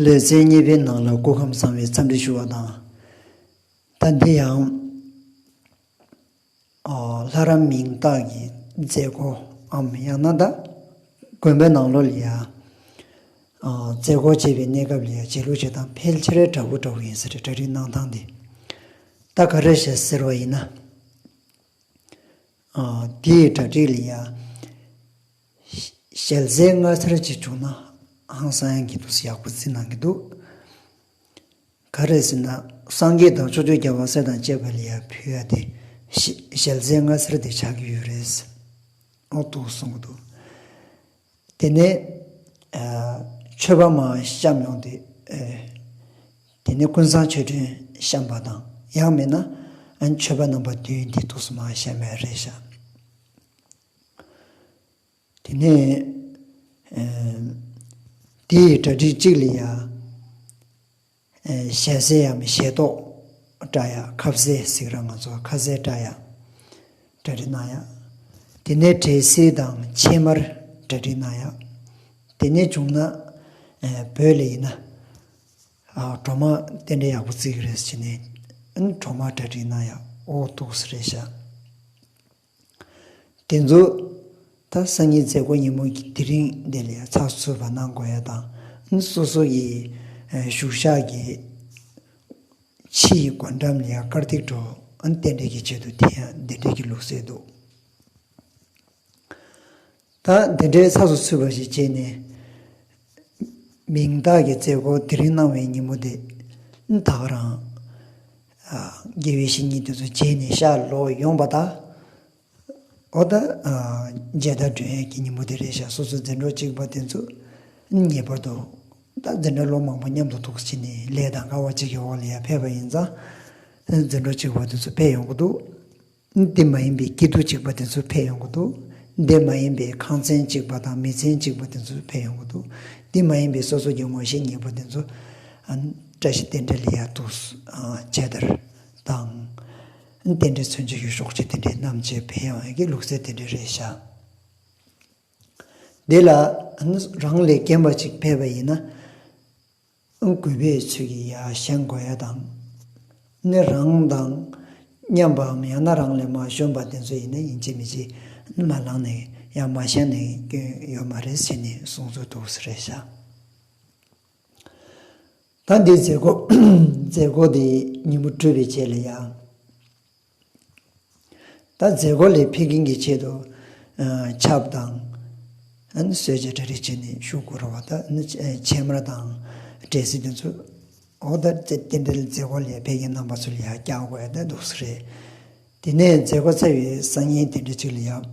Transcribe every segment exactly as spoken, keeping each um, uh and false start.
ལེ་ཚན་གཉིས་པའི་ནང་ལ་སྐུ་ཁམས་བཟང་བའི་འཚམས་འདྲི་ཞུ་བ་དང་། ད་འདི་ཡང་ཨ་ལྷ་རམས་མིང་བཏགས་ཀྱི་མཛད་སྒོའམ་ཡང་ན་ད་དགོན་པའི་ནང་ལོགས་ལ་ཡ་ཨ་མཛད་སྒོ་བྱེད་པའི་གནས་སྐབས་ལ་ཡ་བྱེད་ལུགས་བྱེད་སྟངས་ཕལ་ཆེར་འདྲ་པོ་འདྲ་པོ་ཡིན་ས་རེད། གྲ་སྒྲིག་གནང་སྟངས་དེ། ད་ག་རེ་བྱས་ཟེར་བ་ཡིན་ན། ཨ་དེའི་གྲ་སྒྲིག་ལ་ཡ་ཞལ་ཟས་མངར་ཚྭ་ཅིག་བྱུང་ན་ཧང་སང་ཡང་གི་འདུག་ཡག་པོ་རྩིས་གནང་གི་འདུག་ག་རེ་ཟེར་ན། སངས་རྒྱས་དང་ཕྱོགས་བཅུའི་རྒྱལ་བ་སྲས་དང་བཅས་པ་ལ་ཡང་ཕུལ་ཡ་དེ་ཞལ་ཟས་མངར་ཚྭ་དེ་ཆགས་ཀྱི་ཡོད་རེད། ཨོ་འདུག་གསུང་གི་འདུག་དེ་ནས་མཆོད་པ་མར་བཤམས་ཡོང་དུས། དེ་ནས་ཀུན་བཟང་མཆོད་སྤྲིན་བཤམས་པ་དང་ཡང་མིན་ན་མཆོད་པ་རྣམ་པ་བདུན་དེ་འདུག་མར་བཤམས་ཡ་རེད་ཤག་དེ་ནས་དེའི་གྲ་སྒྲིག་གཅིག་ལ་ཡ་ཞལ་ཟས་ཡང་མིན་ཞལ་ཏོག་བཀྲ་ཡ། ཁ་ཟས་ཟེར་ར་ང་ཚོ་ཁ་ཟས་བཀྲ་ཡ་གྲ་སྒྲིག་གནང་ཡ། དེ་ནས་འབྲས་སིལ་དང་ཕྱེ་མར་གྲ་སྒྲིག་གནང་ཡ། དེ་ནས་བྱུང་ན་བོད་ལ་ཡིན་ན་སྒྲོལ་མ་རྟེན་འབྲེལ་ཡག་པོ་བརྩི་གི་རེད་ཟེར་ནས་སྒྲོལ་མ་གྲ་སྒྲིག་གནང་ཡ། ཨོ་འདུག་སེ་རེད་ཤག་དེ་ཚོ་ད་སང་ཉིན་མཛད་སྒོ་ཉིན་མོ་གི་དེ་རིང་དེ་ལ་ཡ་ཚགས་ཚུད་པ་གནང་དགོས་ཡ་དང་། སོ་སོ་ཡི་བཞུགས་ཤག་གི་ཕྱི་ཡི་སྒོ་འགྲམ་ལ་ཡ་དཀར་ཐིག་འགྲོ་རྟེན་འབྲེལ་གྱི་ཆེད་དུ་དེ་ཡང་འདི་འདྲ་གི་ལུགས་སྲོལ་འདུག་ད་འདི་འདྲའི་ཚགས་སུ་ཚུད་པ་ཞིག་བྱས་ནས། མིང་བཏགས་ཀྱི་མཛད་སྒོ་དེ་རིང་གནང་བའི་ཉིན་མོ་དེ། ད་ག་རང་། དགེ་བའི་བཤེས་གཉེན་དེ་ཚོ་མཇལ་ནས་ཤག་ལོག་ཡོང་པ་དང་། འོ་ད། མཇལ་དར་སྒྲོན་ཡས་ཀྱི་ཉིན་མོ་དེ་རེད་ཤག་སོ་སོའི་འཛིན་གྲོགས་གཅིག་པ་དེ་ཚོ། ངེས་པར་དུ། ད་འཛིན་གྲྭ་ལོ་མང་པོ་མཉམ་དུ་འདུག་སེ་བྱས་ནས་ལས་དང་དཀའ་བ་གཅིག་གི་འོག་ལ་ཡ་ཕེབས་པ་ཡིན་ཙང་། འཛིན་གྲོགས་གཅིག་པ་དེ་ཚོ་ཕེབས་ཡོང་གི་འདུག་འདི་མ་ཡིན་པའི་སྐྱིད་སྡུག་གཅིག་པ་དེ་ཚོ་ཕེབས་ཡོང་གི་འདུག་འདི་མ་ཡིན་པའི་ཁང་ཚན་གཅིག་པ་དང་མི་ཚན་གཅིག་པ་དེ་ཚོ་ཕེབས་ཡོང་གི་འདུག་འདི་མ་ཡིན་པའི་སོ་སོ་གི་ངོ་ཤེས་ཉེ་པོ་དེ་ཚོ། ཨ་བཀྲ་ཤིས་རྟེན་འབྲེལ་ལ་ཡ་འདུག་མཇལ་དར་དང་། རྟེན་འབྲེལ་མཚོན་བྱེད་ཀྱི་ཤོག་ཆེན་དེ་འདྲའི་བསྣམས་བྱས་ཕེབས་ཡོང་ཡ་གི་ལུགས་སྲོལ་དེ་འདྲ་རེད་ཤག་འདི་ལ་རང་ལས་རྒན་པ་ཅིག་ཕེབས་པ་ཡིན་ན། གུས་པའི་ཚུལ་གྱིས་ཡར་བཞེངས་དགོས་ཡ་དང་། ནི་རང་དང་མཉམ་པའམ་ཡང་ན་རང་ལས་མར་གཞོན་པ་དེ་ཚོ་ཡིན་ན་ཡིན་གཅིག་མིན་གཅིག་མར་ལངས་ནས་ཡར་མར་བཞེངས་ནས་སྐྱོན་ཡོད་མ་རེད་ཟེར་ནས་གསུང་ཚུལ་འདུག་སེ་རེད་ཤག་ད་འདི་མཛད་སྒོ་མཛད་སྒོ་འདི་ཉིན་མོ་གྲུབ་པའི་རྗེས་ལ་ཡང་། ད་མཛད་སྒོ་ལ་ཕེབས་མཁན་གྱི་ཆེད་དུ་ཨ་ཆབ་དང་། ཨ་ནི་གསོལ་ཇ་གྲ་སྒྲིག་བྱས་ནས་བཞུགས་དགོས་རེད་བ། ད་ཨ་ནི་ཕྱེ་མར་དང་འབྲས་སིལ་དེ་ཚོ། འོ་ད་རྟེན་འབྲེལ་མཛད་སྒོ་ལ་ཕེབས་མཁན་རྣམ་པ་ཚོ་ལ་ཡང་བཀྱག་དགོས་ཡ་ད་འདུག་སེ་རེད། དེ་ནས་མཛད་སྒོ་ཚར་བའི་སང་ཉིན་དེ་འདྲ་ཅིག་ལ་ཡང་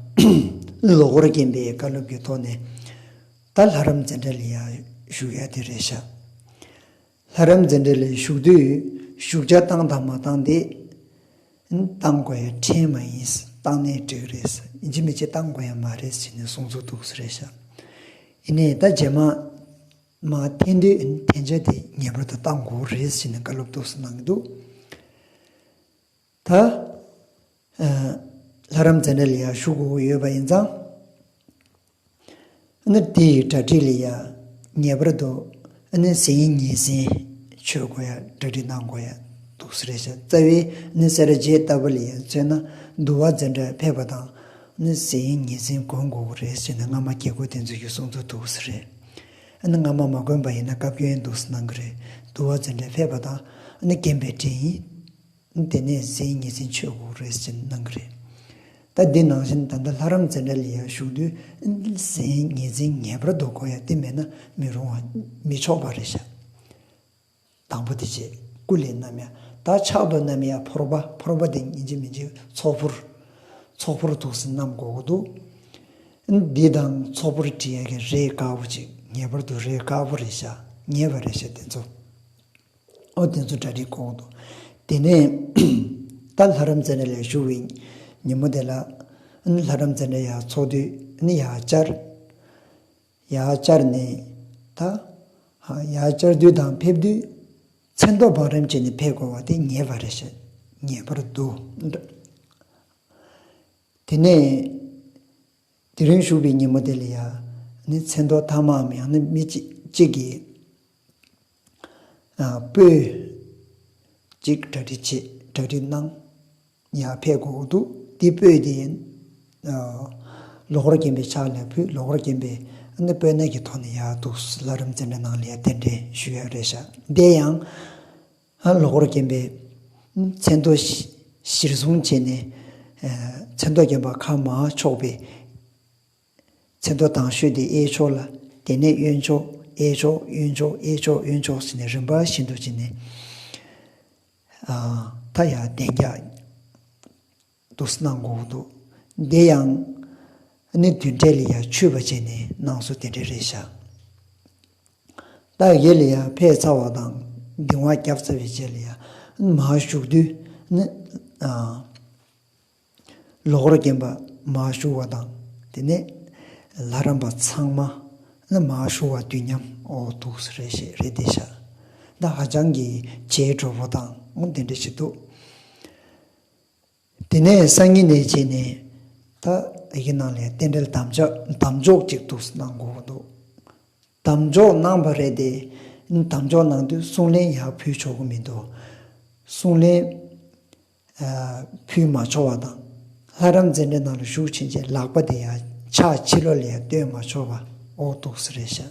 ལོ་འཁོར་རྒན་པའི་བཀའ་སློབ་ཀྱི་ཐོག་ནས་ད་ལྷ་རམས་འཛིན་གྲྭ་ལ་ཡང་བཞུགས་ཡ་དེ་རེད་ཤག་ལྷ་རམས་འཛིན་གྲྭ་ལ་བཞུགས་དུས་བཞུགས་ཇ་བཏང་དང་མ་བཏང་དེ། བཏང་དགོས་ཡ་ཁྲིམས་མ་ཡིན། བཏང་ནའི་འགྲིག་རེད། ཡིན་གཅིག་མིན་གཅིག་བཏང་དགོས་ཡ་མ་རེད་ཟེར་ནས་གསུང་ཚུལ་འདུག་སེ་རེད་ཤག་ཡིན་ནའི་ད་རྗེས་མ་མར་འཐེན་དུས་འཐེན་ཇ་དེ་ངེས་པར་དུ་བཏང་དགོས་རེད་ཟེར་ནས་བཀའ་སློབ་འདུག་སེ་གནང་གི་འདུག་ད་ལྷ་རམས་འཛིན་གྲྭ་ལ་ཡང་བཞུགས་དགོས་ཀྱི་ཡོད་པ་ཡིན་ཙང་། ཨ་ནི་དེའི་གྲ་སྒྲིག་ལ་ཡ་ངེས་པར་དུ་ཨ་ནི་གཟན་ཉི་ཟན་མཆོད་དགོས་ཡ་གྲ་སྒྲིག་གནང་དགོས་ཡ་འདུག་སེ་རེད་ཤག་རྩ་བའི་ཨ་ནི་སེ་ར་བྱེས་ལྟ་བུ་ལ་ཡ་མཚོན་ན་འདུལ་བ་འཛིན་གྲྭར་ཕེབས་པ་དང་ཨ་ནི་གཟན་ཉི་ཟན་གོན་དགོས་ཀྱི་རེད་ཟེར་ནས་སྔ་མ་རྒྱལ་སྒོ་དེ་ཚོ་ཡི་གསུང་ཚུལ་འདུག་སེ་རེད། ཨ་ནི་སྔ་མ་མ་གོན་པ་ཡིན་ན་བཀའ་བཀྱོན་འདུག་སེ་གནང་གི་རེད། འདུལ་བ་འཛིན་གྲྭར་ཕེབས་པ་དང་ཨ་ནི་རྒན་པའི་གྲས་ཡིན། དེ་ནས་གཟན་ཉི་ཟན་མཆོད་དགོས་རེད་ཟེར་གནང་གི་རེད། ད་འདི་ནང་བཞིན་ད་ལྟ་ལྷ་རམས་འཛིན་གྲྭ་ལ་ཡར་བཞུགས་དུས་གཟན་ཉི་ཟན་ངེས་པར་དུ་དགོས་ཡ་དེ་མེད་ན་མི་རུང་བ་མི་ཆོག་པ་རེད་ཤག་དང་པོ་དེ་བྱས་སྐུ་ལ་བསྣམས་ཡ། ད་ཕྱག་ཏུ་བསྣམས་ཡ་ཕོར་པ། ཕོར་པ་དེ་ཡིན་གཅིག་མིན་གཅིག་ཚོགས་ཕོར། ཚོགས་ཕོར་འདུག་སེ་བསྣམས་དགོས་ཀྱི་འདུག་འདི་དང་ཚོགས་ཕོར་སྒྲིག་ཡ་གི་རས་དཀར་པོ་ཅིག་ངེས་པར་དུ་རས་དཀར་པོ་རེད་ཤག་ངེས་པ་རེད་ཤག་དེ་ཚོ། ཨོ་དེ་ཚོ་གྲ་སྒྲིག་གོ་འདུག་དེ་ནས་ད་ལྷ་རམས་འཛིན་གྲྭ་ལ་བཞུགས་པའི་ཉིན་མོ་དེ་ལ་ཨ་ནི་ལྷ་རམས་འཛིན་གྲྭ་ཡར་ཚོགས་དུས་ཨ་ནི་ཡར་བཅར། ཡར་བཅར་ནས་ད་ཡར་བཅར་དུས་དང་ཕེབས་དུས་མཚན་ཐོ་བང་རིམ་བྱས་ནས་ཕེབས་དགོས་པ་དེ་ངེས་པ་རེད་ཤག་ངེས་པར་དུ། དེ་ནས་དེ་རིང་བཞུགས་པའི་ཉིན་མོ་དེ་ལ་ཡ་ནི་མཚན་ཐོ་མཐའ་མའམ་ཡང་ན་མི་གཅིག་གཅིག་གིས་ སྤོས་གཅིག་གྲ་སྒྲིག་བྱེད། གྲ་སྒྲིག་གནང་། ཡར་ཕེབས་དགོས་འདུག་དེ་སྤོས་དེ་ཡིན། ལོ་འཁོར་རྒན་པའི་ཕྱག་ལ་ཕུལ། ལོ་འཁོར་རྒན་པས་ཨ་ནི་སྤོས་སྣ་གི་ཐོག་ནས་ཡར་འདུག་ལྷ་རམས་རྩེད་འགྲན་ནང་ལ་ཡར་རྟེན་འབྲེལ་ཞུ་ཡ་རེད་ཤག་དེ་ཡང་ལོ་འཁོར་རྒན་པས་མཚན་ཐོ་གཞིར་བཟུང་བྱས་ནས་མཚན་ཐོ་རྒན་པ་ཁ་མར་ཕྱོགས་པའི་མཚན་ཐོ་དང་ཤོས་དེ་གཡས་ཕྱོགས་ལ། དེ་ནས་གཡོན་ཕྱོགས། གཡས་ཕྱོགས། གཡོན་ཕྱོགས། གཡས་ཕྱོགས། གཡོན་ཕྱོགས་ཟེར་ནས་རིམ་པ་བཞིན་དུ་བྱས་ནས། ད་ཡར་གདན་རྒྱག་འདུག་སེ་གནང་དགོས་འདུག་དེ་ཡང་ནི་མདུན་གྲལ་ལ་ཡར་མཆོད་པ་བྱས་ནས་གནང་སྲོལ་དེ་འདྲ་རེད་ཤག་ད་ཡར་ལ་ཡར་ཕེབས་ཚར་བ་དང་གདིང་བ་བརྒྱབ་ཚར་བའི་རྗེས་ལ་ཡར་མར་བཞུགས་དུས་ནི། ལོ་འཁོར་རྒན་པ་མར་བཞུགས་པ་དང་། དེ་ནས་ལྷ་རམས་པ་ཚང་མ་ནི་མར་བཞུགས་པ་དུས་མཉམ་འོ་འདུག་སེ་རེད་ཤག་རེད་དེ་ཤག་ད་ཧ་ཅང་གི་བྱེད་འགྲོ་པོ་དང་འོ་དེ་འདྲ་ཞིག་འདུག་དེ་ནས་སང་ཉིན་ནས་བྱས་ནས་ད་ཡི་གེ་ནང་ལ་རྟེན་འབྲེལ་དམ་བཅའ་དམ་འཇོག་ཅིག་འདུག་སེ་གནང་དགོས་འདུག་དམ་འཇོག་གནང་བ་རེད་དེ། དམ་འཇོག་གནང་དུས་གསུང་ལན་ཡར་ཕུལ་ཆོག་གི་མི་འདུག་གསུང་ལན་ཕུལ་མ་ཆོག་པ་དང་། ལྷ་རམས་རྩེད་འགྲན་ནང་ལ་ཞུགས་ཕྱིན་ཆད་ལག་པ་དེ་ཡར་ཕྱག་ཕྱི་ལོགས་ལ་ཡར་སྟོན་མ་ཆོག་པ་འོ་འདུག་སེ་རེད་ཤག་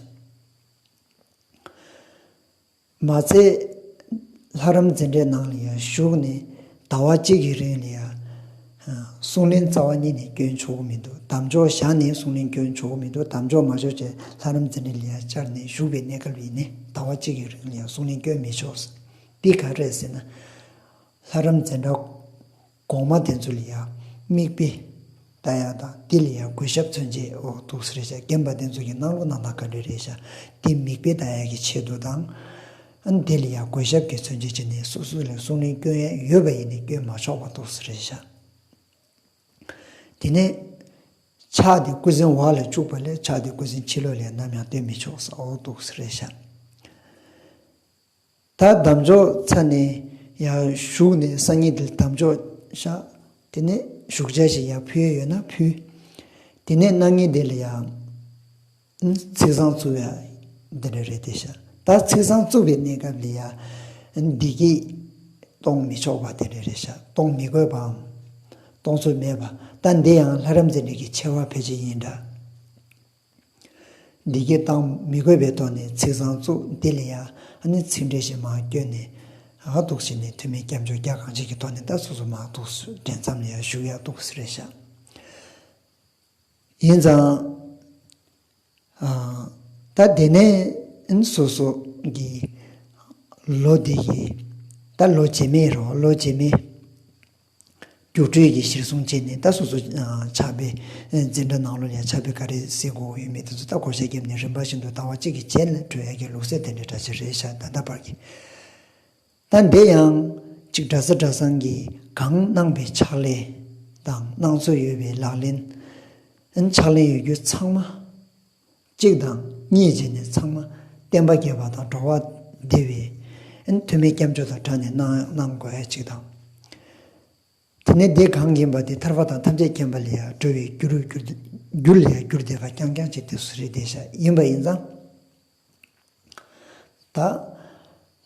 མ་ཚད། ལྷ་རམས་རྩེད་འགྲན་ནང་ལ་ཡར་ཞུགས་ནས་ཟླ་བ་གཅིག་གི་རིང་ལ་ཡར་གསུང་གླེང་རྩ་བ་ཉིད་ནས་སྐྱོན་ཆོག་གི་མི་འདུག་དམ་འཇོག་བཞག་ནས་གསུང་གླེང་སྐྱོན་ཆོག་གི་མི་འདུག་དམ་འཇོག་མ་བྱས་བྱས་ལྷ་རམས་རྩེད་འགྲན་ལ་ཡར་བཅར་ནས་ཞུགས་པའི་གནས་སྐབས་ཡིན་ནའི་ཟླ་བ་གཅིག་གི་རིང་ལ་ཡར་གསུང་གླེང་སྐྱོན་མི་ཆོག་འདི་ག་རེ་རེད་ཟེར་ན། ལྷ་རམས་འཛིན་གྲྭ་གོང་མ་དེ་ཚོ་ལ་ཡང་མིག་དཔེ་ལྟ་ཡག་དང་། དེ་ལ་ཡང་གུས་ཞབས་མཚོན་བྱེད་འོ་འདུག་སེ་རེད་ཤག་རྒན་པ་དེ་ཚོ་གི་གནང་ལུགས་གནང་སྟངས་ག་འདྲ་རེད་ཤག་དེ་མིག་དཔེ་ལྟ་ཡག་གི་ཆེད་དུ་དང་། ཨ་ནི་དེ་ལ་ཡང་གུས་ཞབས་ཀྱི་མཚོན་བྱེད་བྱས་ནས་སོ་སོ་ལ་གསུང་གླེང་སྐྱོན་ཡག་ཡོད་པ་ཡིན་ནའི་སྐྱོན་མ་ཆོག་པ་འདུག་སེ་རེད་ཤག་དེ་ནས་ཕྱག་དེ་སྐུ་གཟན་འོག་ལ་བཅུག་པ་ལས་ཕྱག་དེ་སྐུ་གཟན་ཕྱི་ལོགས་ལ་ནམ་ཡང་སྟོན་མི་ཆོག་ཟེར་འོ་འདུག་སེ་རེད་ཤག་ད་དམ་འཇོག་ཚར་ནས་ཡར་བཞུགས་ནས་སང་ཉིན་དེར་དམ་འཇོག་བཞག་དེ་ནས་བཞུགས་ཇ་ཞིག་ཡར་ཕུལ་ཡག་ཡོད་ན་ཕུལ། དེ་ནས་གནངས་ཉིན་དེ་ལ་ཡང་ཚིག་བཟང་བཙུགས་ཡག་འདི་འདྲ་རེད་དེ་ཤག་ད་ཚིག་བཟང་བཙུགས་པའི་གནས་སྐབས་ལ་ཡང་བདེ་སྐྱིད་གཏོང་མི་ཆོག་པ་དེ་འདྲ་རེད་ཤག་གཏོང་མི་དགོས་པའམ་གཏོང་ཚུལ་མེད་པ། ད་འདི་ཡང་ལྷ་རམས་འཛིན་གྲྭ་གི་ཆེ་བ་ཕལ་ཆེར་ཡིན་འདྲ། བདེ་སྐྱིད་བཏང་མི་དགོས་པའི་ཐོག་ནས་ཚིག་བཟང་བཙུགས། དེ་ལ་ཡང་ཨ་ནི་ཚིག་འགྲེལ་ཞིག་མར་བསྐྱོན་ནས། ཨ་འདུག་སེ་ནས་ཐུགས་སྨོན་སྐྱབས་འཇུག་རྒྱ་གང་ཆེ་གི་ཐོག་ནས་ད་སོ་སོ་མར་འདུག་སེ་མགྲོན་མཚམས་ལ་ཡང་བཞུགས་ཡག་འདུག་སེ་རེད་ཤག་ཡིན་ཙང་། ཨ་ད་དེ་ནས་སོ་སོ་གི་ལོ་འདི་གི་ད་ལོ་རྗེས་མའི་རོ་ལོ་རྗེས་མའི་རྒྱུགས་སྤྲོད་ཀྱི་གཞིར་བཟུང་བྱས་ནས་ད་སོ་སོ་ཕྱག་དཔེ་འཛིན་གྲྭ་ནང་ལོགས་ལ་ཕྱག་དཔེ་ག་རེ་གཟིགས་དགོས་ཡོད་མེད་དེ་ཚོ་ད་བགོ་བཤའ་བརྒྱབ་ནས་རིམ་པ་བཞིན་དུ་ཟླ་བ་གཅིག་གི་རྗེས་ལ་སྤྲོད་ཡག་གི་ལུགས་སྲོལ་དེ་འདྲ་འདྲ་ཅིག་རེད་ཤག་ད་ལྟ་བར་གྱི། ད་འདི་ཡང་ཅིག་གྲྭ་ས་གྲྭ་ཚང་གིས་གང་གནང་པའི་ཕྱག་ལས་དང་གནང་སྲོལ་ཡོད་པའི་ལག་ལེན། ཨན་ཕྱག་ལེན་ཡོད་རྒྱུ་ཚང་མ། གཅིག་དང་གཉིས་བྱས་ནས་ཚང་མ་བསྟན་པ་རྒྱས་པ་དང་འགྲོ་བ་བདེ་བའི་ཨན་ཐུགས་སྨོན་སྐྱབས་འཇུག་དང་སྦྲགས་ནས་གནང་གནང་དགོས་ཡ་གཅིག་དང་། དེ་ནས་འདི་གང་ཡིན་པ་དེ་ཐར་པ་དང་ཐམས་ཅད་མཁྱེན་པ་ལ་ཡང་འགྲོ་བའི་རྒྱུར་གྱུར་རྒྱུ་ལ་ཡང་གྱུར་བསྡད་པ་རྐྱང་རྐྱང་ཅིག་དེ་སུ་རེད་བསྡད་ཤག་ཡིན་པ་ཡིན་ཙང་། ད་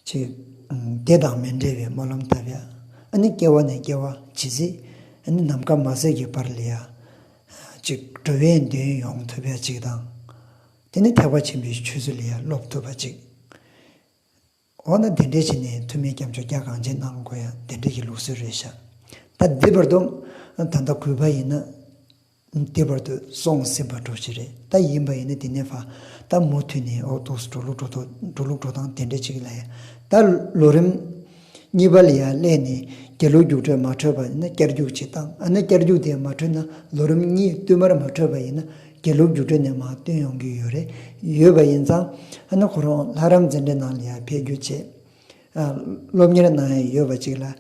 ཅིག་བདེ་དང་མི་འབྲལ་བའི་སྨོན་ལམ་བཏབ་ཡ། ཨ་ནི་སྐྱེ་བ་ནས་སྐྱེ་བ་ཇི་སྲིད་ཨ་ནི་ནམ་མཁའ་མ་ཟད་ཀྱི་བར་ལ་ཡ། ཅིག་འགྲོ་བའི་དོན་ཡོང་ཐུབ་ཡ་ཅིག་དང་། དེ་ནི་ཐེག་པ་ཆེན་པོའི་ཆོས་ཚུལ་ལ་ཡ་སློབ་ཐུབ་པ་ཅིག་འོ་ན་དེ་འདྲས་བྱས་ནས་ཐུགས་སྨོན་སྐྱབས་འཇུག་རྒྱ་གང་ཆེ་གནང་དགོས་ཡ་དེ་འདྲས་ཀྱི་ལུགས་སྲོལ་རེད་ཤག་ད་འདི་བར་དུ་ད་ལྟ་གུས་པ་ཡིན་ན། འདི་བར་དུ་སོང་ཟིན་པ་འགྲོ་ཅི་རེད། ད་ཡིན་པ་ཡིན་ན་དེ་ནས་ཕར་ད་མུ་མཐུད་ནས་འོ་འདུག་སེ་འགྲོ་ལུགས་འགྲོ་ཐོ་འགྲོ་ལུགས་འགྲོ་སྟངས་དེ་འདྲ་ཅིག་ལ་ཡ། ད་ལོ་རིམ་གཉིས་པ་ལ་ཡ་སླེབས་ནས་དགེ་ལུགས་རྒྱུགས་སྤྲོད་མ་འཕྲོད་པ་ཡིན་ན་བསྐྱར་རྒྱུགས་ཅིག་བཏང་། ཨ་ནི་བསྐྱར་རྒྱུགས་དེ་མ་འཕྲོད་ན་ལོ་རིམ་གཉིས་བསྟུད་མར་མ་འཕྲོད་པ་ཡིན་ན་དགེ་ལུགས་རྒྱུགས་སྤྲོད་ནས་མར་བཏོན་ཡོང་གི་ཡོད་རེད། ཡོད་པ་ཡིན་ཙང་ཨ་ནི་ཁོ་རང་ལྷ་རམས་འཛིན་གྲྭའི་ནང་ལ་ཡ་ཕེབས་རྒྱུ་བྱས། ཨ་སློབ་གཉེར་གནང་ཡ་ཡོད་པ་ཅིག་ལ་ཨ་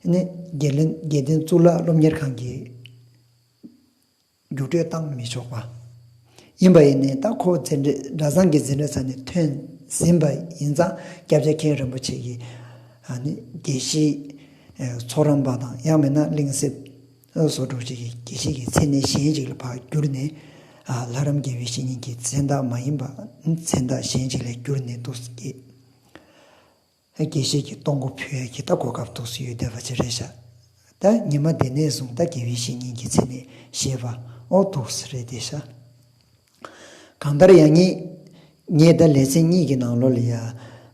ནི་དགེ་ལྡན་དགེ་ལྡན་གཙུག་ལག་སློབ་གཉེར་ཁང་གི་རྒྱུགས་སྤྲོད་བཏང་མི་ཆོག་པ། ཡིན་པ་ཡིན་ནའི་ད་ཁོ་འཛིན་གྲྭ་གྲྭ་ཚང་གི་འཛིན་གྲྭ་ཚང་ནས་ཐོན་ཟིན་པ་ཡིན་ཙང་སྐྱབས་རྗེ་མཁན་རིན་པོ་ཆེ་གིས་ཨ་ནི་དགེ་བཤེས་ཚོགས་རམས་པ་དང་ཡང་མིན་ན་གླིང་གསེབ་བཟོ་འདྲ་ཅིག་གི་དགེ་བཤེས་ཀྱི་མཚན་གནས་གཞན་ཅིག་ལ་ཕར་བསྒྱུར་ནས་ལྷ་རམས་དགེ་བའི་བཤེས་གཉེན་གྱི་མཚན་རྟགས་མ་ཡིན་པ་མཚན་རྟགས་གཞན་ཅིག་ལ་བསྒྱུར་ནས་འདུག་སྐད། དགེ་བཤེས་ཀྱི་གཏོང་སྒོ་ཕུལ་ཡ་གི་ད་གོ་སྐབས་འདུག་སེ་ཡོད་བསྡད་པ་ཅིག་རེད་ཤག་ད་ཉི་མ་དེ་ནས་བཟུང་ད་དགེ་བའི་བཤེས་གཉེན་གྱི་མཚན་ནས་བཤད་པ་ཨོ་འདུག་སེ་རེད་བསྡད་ཤག་གང་ལྟར་ཡང་ངས་ངས་ད་ལེ་ཚན་གཉིས་ཀྱི་ནང་ལོགས་ལ་ཡ།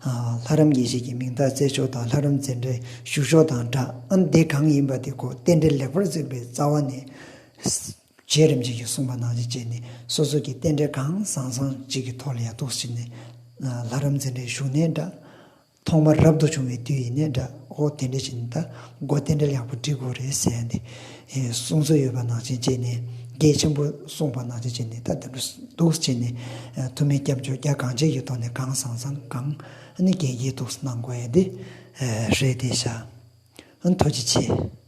ལྷ་རམས་དགེ་བཤེས་ཀྱི་མིང་རྟགས་བསྩལ་ཕྱོགས་དང་ལྷ་རམས་འཛིན་གྲྭའི་ཞུགས་ཕྱོགས་དང་སྦྲགས་ཨ་ནི་དེ་གང་ཡིན་པ་དེ་སྐོར་རྟེན་འབྲེལ་ལེགས་པར་འཛིན་པའི་རྩ་བ་ནས། རྗེ་རིན་པོ་ཆེ་གིས་གསུངས་པ་ནང་བཞིན་བྱས་ནས་སོ་སོ་གི་རྟེན་འབྲེལ་གང་བཟང་བཟང་ཅིག་གི་ཐོག་ལ་ཡ་འདུག་སེ་བྱས་ནས། ལྷ་རམས་འཛིན་གྲྭའི་ཞུགས་ནའི་འདྲ། ཐོག་མར་རབ་ཏུ་བྱུང་བའི་དུས་ཡིན་ནའི་འདྲ། ཨོ་དེ་འདྲ་བྱས་ནས་ད་མགོ་རྟེན་འབྲེལ་ཡག་པོ་སྒྲིག་དགོས་རེད་ཟེར་ཡ་འདི། གསུང་སྲོལ་ཡོད་པ་ནང་བཞིན་བྱས་ནས་གལ་ཆེན་པོ་གསུངས་པ་ནང་བཞིན་བྱས་ནས་ད་དེ་འདྲ་འདུག་སེ་བྱས་ནས། ཐུགས་སྨོན་སྐྱབས་འཇུག་རྒྱ་གང་ཆེ་ཡི་ཐོག་ནས་གང་བཟང་བཟང་གང་ཨ་ནི་གལ་ཆེ་འདུག་སེ་གནང་དགོས་ཡ་འདི་རེད་བསྡད་ཤག་ཨ་ནི་ཐུགས་རྗེ་ཆེ།